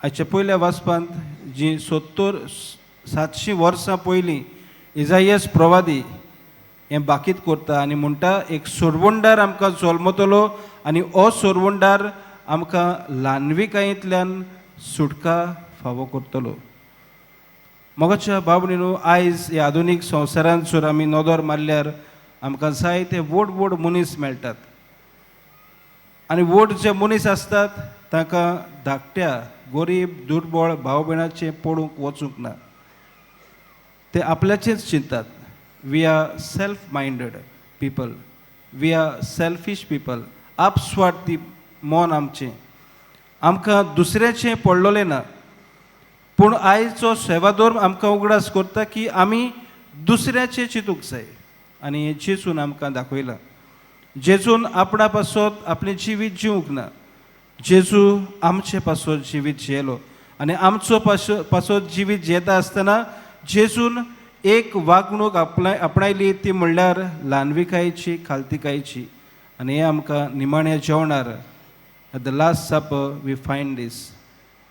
आयच्या पयल्या वाचपांत जी 70 700 वर्सां पयलीं इजायस प्रवादी हें बाकीत करता आनी म्हणटा, एक सोडवणदार आमकां जल्मतलो आनी हो सोडवणदार आमकां ल्हानविकायेंतल्यान सुटका फावो करतलो. मोगाच्या बाबणीनो, आयज ह्या आधुनीक संवसारांत जर आमी नदर मारल्यार आमकां जायते व्हड व्हड मनीस मेळटात आनी व्हड जे मनीस आसतात तांकां धाकट्या गरीब दुर्बळ भाव भयणाचें पडूंक वचूंक ना. ते आपल्याचेंच चिंततात. We are self minded people, we are selfish people. आपस्वार्थी मन आमचें. आमकां दुसऱ्याचें पडलोलें ना. पूण आयचो सेवाधर्म आमकां उगडास करता की आमी दुसऱ्याचें चिंतूंक जाय आनी हें जेजून आमकां दाखयलां. जेजून आपणा पासत आपलें जिवीत जिवंक ना. जेजू आमचे पासत जिवीत जियेलो आनी आमचो पासत जिवीत जियेता आसतना जेजून एक वागणूक आपणायली, ती म्हणल्यार ल्हानविकायेची, खालतिकायेची. आनी हें आमकां निमाण्या जेवणार, at the last supper, we find this.